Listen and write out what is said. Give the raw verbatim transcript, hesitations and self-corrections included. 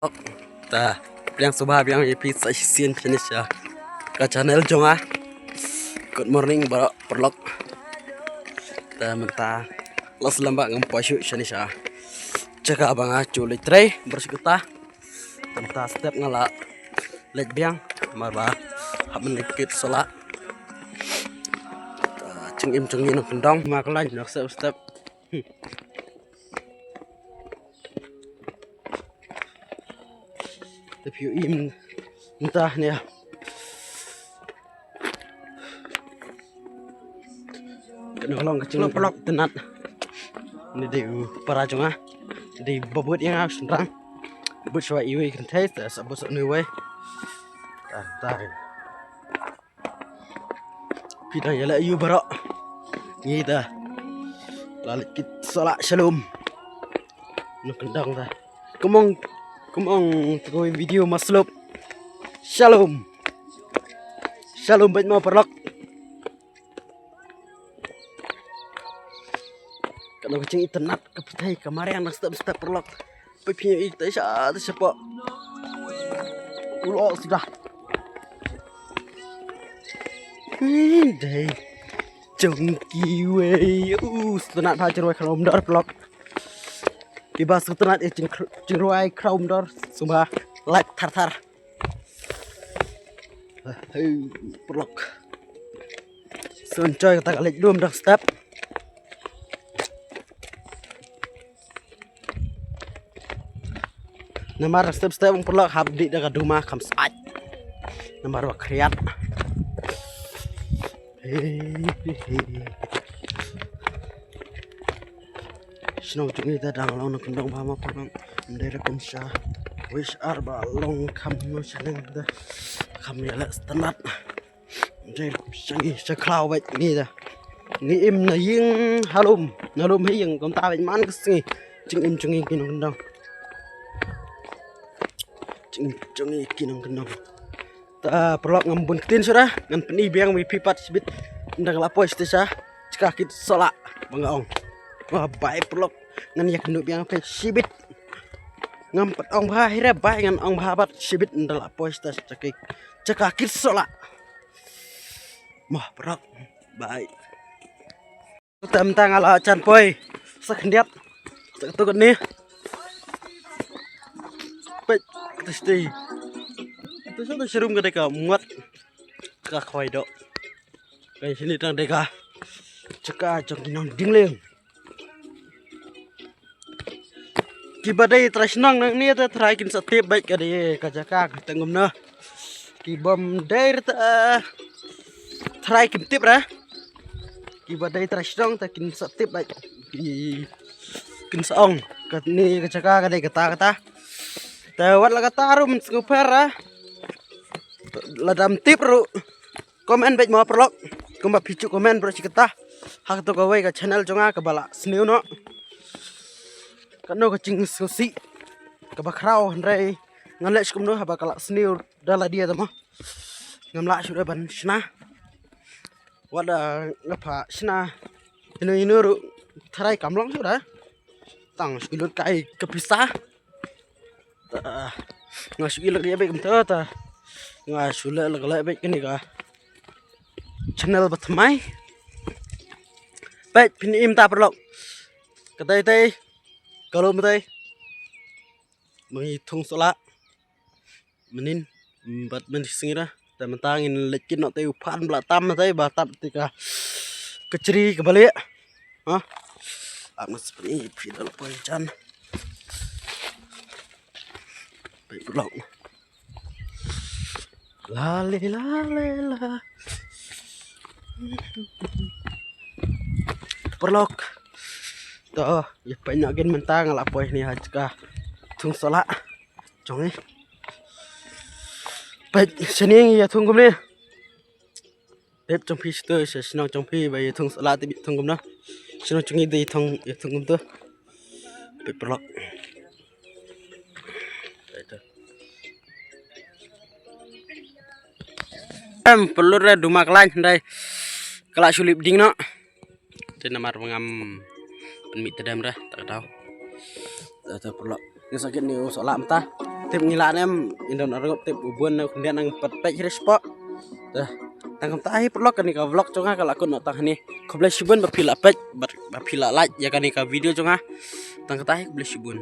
Ta, pdiang sngewbha biang ïa phi sa shisien shane sha ka channel jong nga. Good morning baroh paralok. Ta mynta la slem ba ngam poi shuh shane sha jaka ba nga ju leit trei baroh shi katta. Mynta step nga la leit biang namar ba hap ban leit kit sola. Ta, jingim jong ngi nongkyndong ma ka lain nongstep step. Te phi ïohi mynta ne. Kane ka long ka jingpynlong tynnat. Ni dei u para jong nga. Dei ba bud ïa nga u shynrang. Bud shuwa iwei kynthei te sa bud sa une iwei. Ta, ta. Phi dang ïaleh ïa u baroh. Ngi ta la leit kit sola shalom. Nongkyndong ta. Kumba ong, kumba ong te kawei video Maslop. Shalom. Shalom bad mo paralok. Ka long ka jingitynnat ka pyrthei ka mariang nongstep step paralok. Phi ïohi te sha te shapoh. U lok suda. Hmm, dei jong kiwei. U sngewtynnat bha jingrwai khraw umdor paralok. Kiba sngewtynnat ïa jing, jingrwai khraw umdor sngewbha like thar thar. Hei, paralok. Sngewbha enjoy kata ka leit lum dang step. Namar step step paralok hap dih da ka duma kham sait. Namar ba khriat. Hei, hei, hei. Shnong jong ngi te dang long nongkyndong bha ma paralok. Ym dei ruh kum sha wei sha ar ba long kham nongshong te kham ïaleh tynnat. Ym dei ruh kum sha ngi sha khlaw bad ngi te ngi im na ïing ha lum, na lum ha ïing kumta bad man ka sngi. Jingim jong ngi ki nongkyndong. Jingim jong ngi ki nongkyndong. Ta paralok ngam bun ktien shuh, ngan pyni biang ïa phi pat shibit. Ynda nga la poi sha jaka kit sola ba nga ong. Wah, bye paralok. Ngan ïakynduh biang phi shibit. Ngam pat ong bha hi re bye, ngan ong bha pat shibit ynda la poi sha jaka, jaka kit sola. Mo paralok. Bye. Te mynta nga la jan poi sa khyndiat sa katto katne. Peit, kata shatei, kata shatei sharum ka dei ka mut ka khwai doh. Ka shini tang dei ka jaka jong ki nongdingleng. Kiba dei trai shnong nangne te trai kin sa tip beit ka dei ka jaka kata kumno. Kibym dei te trai kim tip re. Kiba dei trai shnong te kin sa tip beit. Ki, kin sa ong kane ka jaka ka dei kata kata. Te wat la kata ruh mynsngew pher re. Lada ym tip ruh comment beit mo paralok. Kumba phi ju comment baroh shi katta ha kato kawei ka channel jong nga kaba la sniew noh. Kano ka jingsngewsih kaba khraw, hynrei ngan leh shi kumno haba ka la sniew da lade te mo. Ngam lah shuh ban shna. Wat la nga pha shna ino ino ruh tharai kam long shuh da. Tang shu lut kai ka pisa. Ta, nga shu ïa leh beit kumta ta. Nga shu leh leh beit kane ka channel ba thymmai. Peit phin im ta paralok. Ka dei tei ka lum tei. Mynta ngi thung sola. Mynnin bad mynta sngi ra. Te mynta ngin leit kit noh te u phan bla tam te ba tap te ka kachri kaba lieh. Ha. Ap ngan sa pyni ïa phi da la poi jan. Peit paralok. La le la le la. Paralok. To, ïa peit noh kin mynta nga la poi hangne ha jaka thung sola jong ngi. Peit shane ngi ïa thung kumne. Tip jong phi shito sha shnong jong phi ba ïa thung sola tip ïa thung kumno. Shnong jong ngi dei ïa thung, ïa thung kumto. Peit paralok. Em, pynlut re duma ka lain hynrei ka la shu lip ding noh. Te namar ba ngam pynmih tdem re ta ka daw. Te, te paralok. Ngi sa kit ne u sola mynta. tip ngi lah ne em, in don arngup tip u bun ne khyndiat nang pat peit hi spot. Dah. Tang kumta hi paralok kane ka vlog jong nga ka la kut noh tang hangne. Khublei shibun ba phi la peit, ba, ba phi la like ïa kane ka video jong nga. Tang kumta hi khublei shibun.